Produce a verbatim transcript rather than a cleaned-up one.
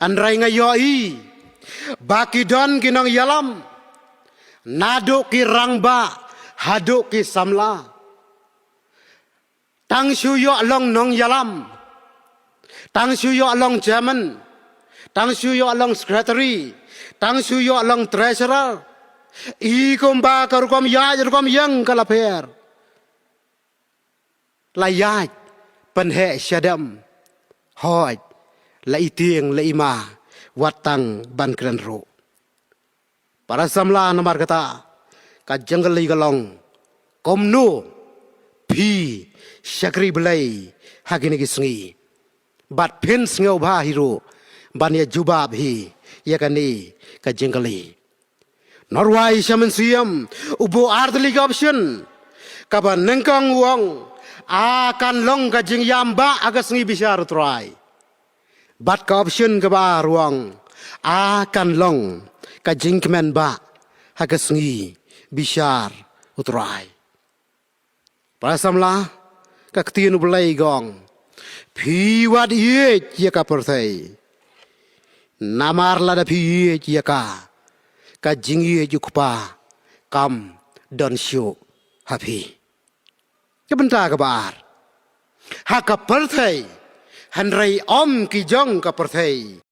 Hynrei nga ïohi ba ki don ki nongïalam, naduh ki rangbah haduh ki samla. Tang shu ïoh long nongïalam, tang shu ïoh long chairman, tang shu ïoh long secretary, tang shu ïoh long treasurer. I kumba ka rukom ïaid rukom ïeng ka la pher. La ïaid pynheh shadem. Hooid, la i tieng la i ma, wat tang ban kren ruh. Para samla, namar kata ka jingkylli ka long, kumno phi shakri Blei ha kine ki sngi? Bad phin sngewbha hi ruh ban ïa jubab hi ïa kane ka jingkylli. Nalor sha mynsiem, u buh ar tylli ka option. Kaba nyngkong u ong, a kan long ka jingïam bah ha ka sngi bishar u Trai. Bad ka option kaba ar u ong, a kan long ka jingkmen bah ha ka sngi bishar u Trai. Para samla, ka ktien u Blei ka ong, phi wat ïeit ïa ka pyrthei. Namar lada phi ïeit ïa ka, ka jingïeit u Kpa kam don shuh ha phi. Ka bynta kaba ar, ha ka pyrthei, hynrei ym ki jong ka pyrthei.